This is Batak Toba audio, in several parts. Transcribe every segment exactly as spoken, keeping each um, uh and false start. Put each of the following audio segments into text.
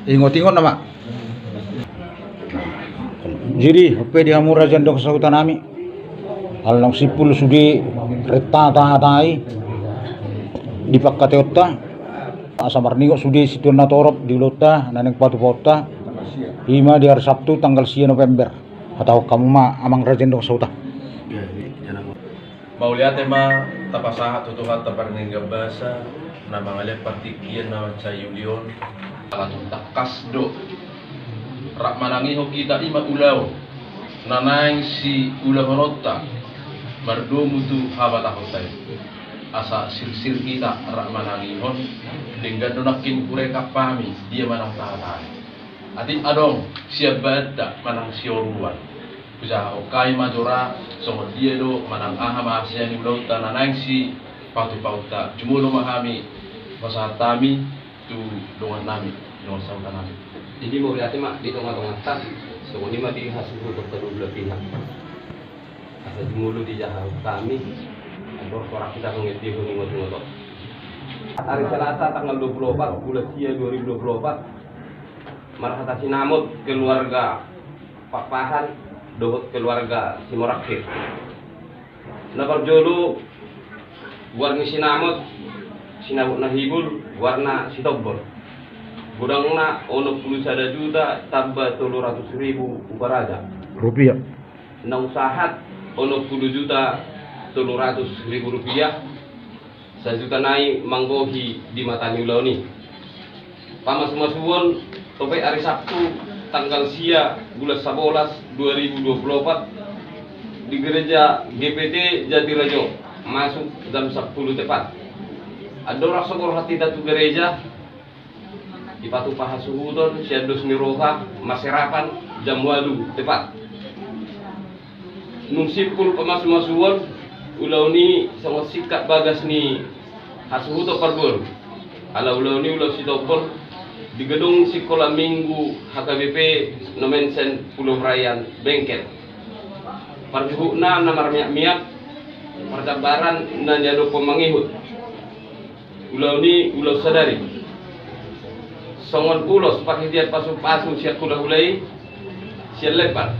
Ingot-ingot nama. Jadi, ope di hamu raja ni dongan sahuta nami. Ala naung simpul sude renta tangata i di pangkataionta. Asa marningot sude situan na torop di ulaonta na naeng patupaonta. Ima di hari Sabtu tanggal sia November. Hatahon hamu ma amang raja ni dongan sahuta. Mauliate ma tapasahat tu Tuhanta pardenggan basa na mangalean partingkian na mansai uli on. Ala tung tangkas do rap manangihon hita ima ulaon na naeng siulahononta mardomu tu habatahonta i. Asa sirsir hita rap manangihon, denggan do nangkin hurekap hami dia manang tahatai. Atik adong siambaanta manang sioruan, hujahahon hami ma jora songon dia do manang aha ma sian ulaonta na naeng sipatupaonta. Jumolo ma hami pasahat hami tu dongan nami, dongan sahuta nami. Jadi mauliate ma di tonga-tonganta, songon i ma di hasuhuton kedua belah pihak. Asa jumolo dijahahon hami, agar horas hita mangendehon ingot-ingot on. Hari Selasa tanggal dua puluh opat bulan sia dua ribu dua puluh opat, marhata sinamot keluarga Pakpahan dohot keluarga Simorangkir. Na parjolo, goar ni sinamot, sinamot na hibul, goarna Sitombol. Godangna onom pulu sada juta tamba tolu ratus ribu upa raja. Rupiah. Naung sahat onom pulu juta tolu ratus ribu rupiah. Sajuta nai manggohi di mata ni ulaon i. Pamasumasuon, tope ari Sabtu, tanggal sia bulan sabolas dua ribu dua puluh opat, di gereja G P T Jatirajo, masuk jam sampulu tepat. Andorang so borhat hita tu gereja, dipatupa hasuhuton sian dos ni roha, maserapan, jam ualu tepat. Nung simpul pamasumasuon, ulaon i songon singkat bagas ni hasuhuton parboru. Ala ulaon i ulaon Sitombol, di gedung Sikola Minggu H K B P Nomensen Pulau Rayan Bengkel. Parjuhutna na marmiak-miak, parjambaran na niadophon mangihut. Ulaon i ulaon sadari. Songon ulos parhitean pasupasu sian hulahula i, sian Lepar.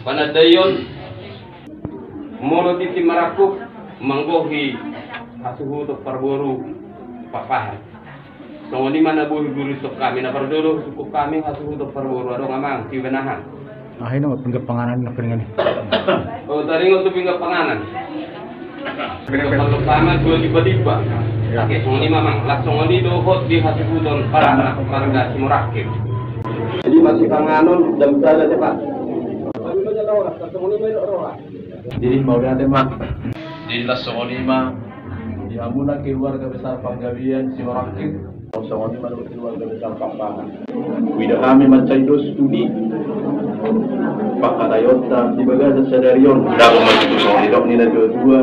Panandaion, molo tintin marangkup, manggohi hasuhuton parboru Pakpahan. Songon i ma na boi hudurushon hami, na parjolo husungkun hami hasuhuton parboru, adong amang, tiup ma aha. Ah, ini mah pinggan panganan na pinggan i. Oh, taringot tu pinggan panganan. Pinggan panganan. Pertama dua tiba-tiba. Ya. Oke, songon i ma amang. Las songon i dohot di hasuhuton para anak marga Simorangkir. Jadi masih panganon jam sada tepat. Jadi mauliate ma. Jadi las songon i ma di hamuna keluarga besar Panggabean Simorangkir. Songon i ma dohot keluarga besar Pakpahan. Huida hami mansai dos tu di pangkataionta di bagasan sadari on. Dabo ma tutu songon didok ni na tua-tua,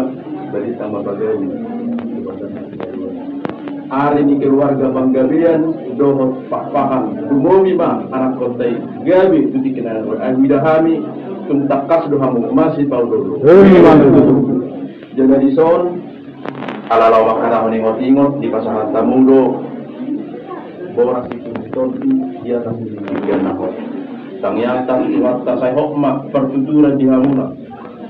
barita ma pagabe. Ari ni keluarga Panggabean dohot Pakpahan, lumobi ma anakkonta i gabe tu tingki na naeng ro. Ai huida hami tung tangkas do hamu masipaolo-olo. Jala dison, ala laho mangkatahon ingot-ingot, dipasahat hamu do boras sipir ni tondi di atas ni tingki na hot. Tangiangta tu Tuhanta sai hot ma partuturan di hamuna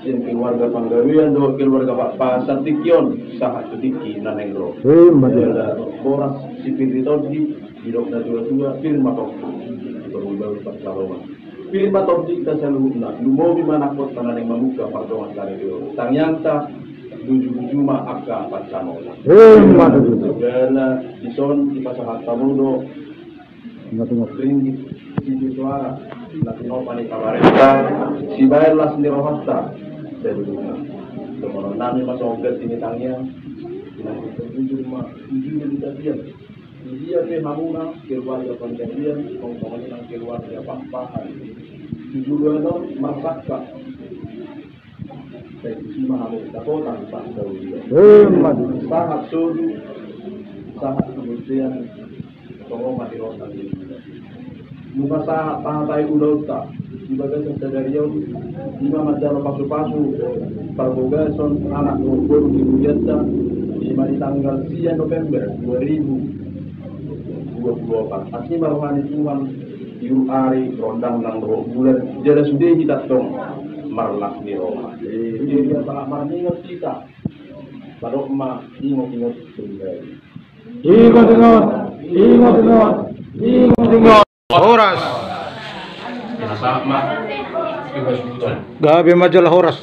sian keluarga Panggabean dohot keluarga Pakpahan sian tingki on sahat tu tingki na naeng ro. Jala boras sipir ni tondi, didok na tua-tua, pir ma tondi di bahul-bahul pansalongan. Pir ma tondinta saluhutna, lumobi ma anakkonta na naeng mamungka pardongan sadari on. Tangiangta, bujur-bujur ma angka pansamotan. Ima tutu. Jala dison dipasahat hamu do ringgit sitio soara na tinopa ni pamarenta sibaen las ni rohanta saluhutna. Dohonon nami ma songon ganti ni tangiang, inang, bujur ma, bujur ma di tapian. Di dia pe hamuna keluarga Panggabean, songon i nang keluarga Pakpahan, tu joloan on marsangkap. Sai tusi ma hamu dapotan pardaulian. Ima tutu. Sahat sodu, sahat tu bontean, tongon ma di roha ni. Nunga sahat tahatai ulaonta di bagasan sadari on, ima manjalo pasupasu parbogason anak dohot boru ni hurianta, ima di tanggal sia November dua ribu dua puluh opat. Asi ma roha ni Tuhan, tiur ari, rondang nang dohot bulan, jala sude hita tong marlas ni roha. Jadi, jadi, sangat marningot hita. Padok ma, ingot-ingot kembali. Ingot-ingot, ingot-ingot, ingot-ingot. Horas. Gabe ma jala horas.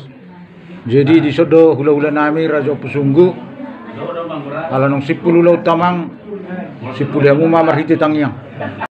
Jadi, dison do hula-hula nami Raja Ompu Sunggu. Ala nunga simpul ulaonta, amang, simpul hamu ma marhite tangiang.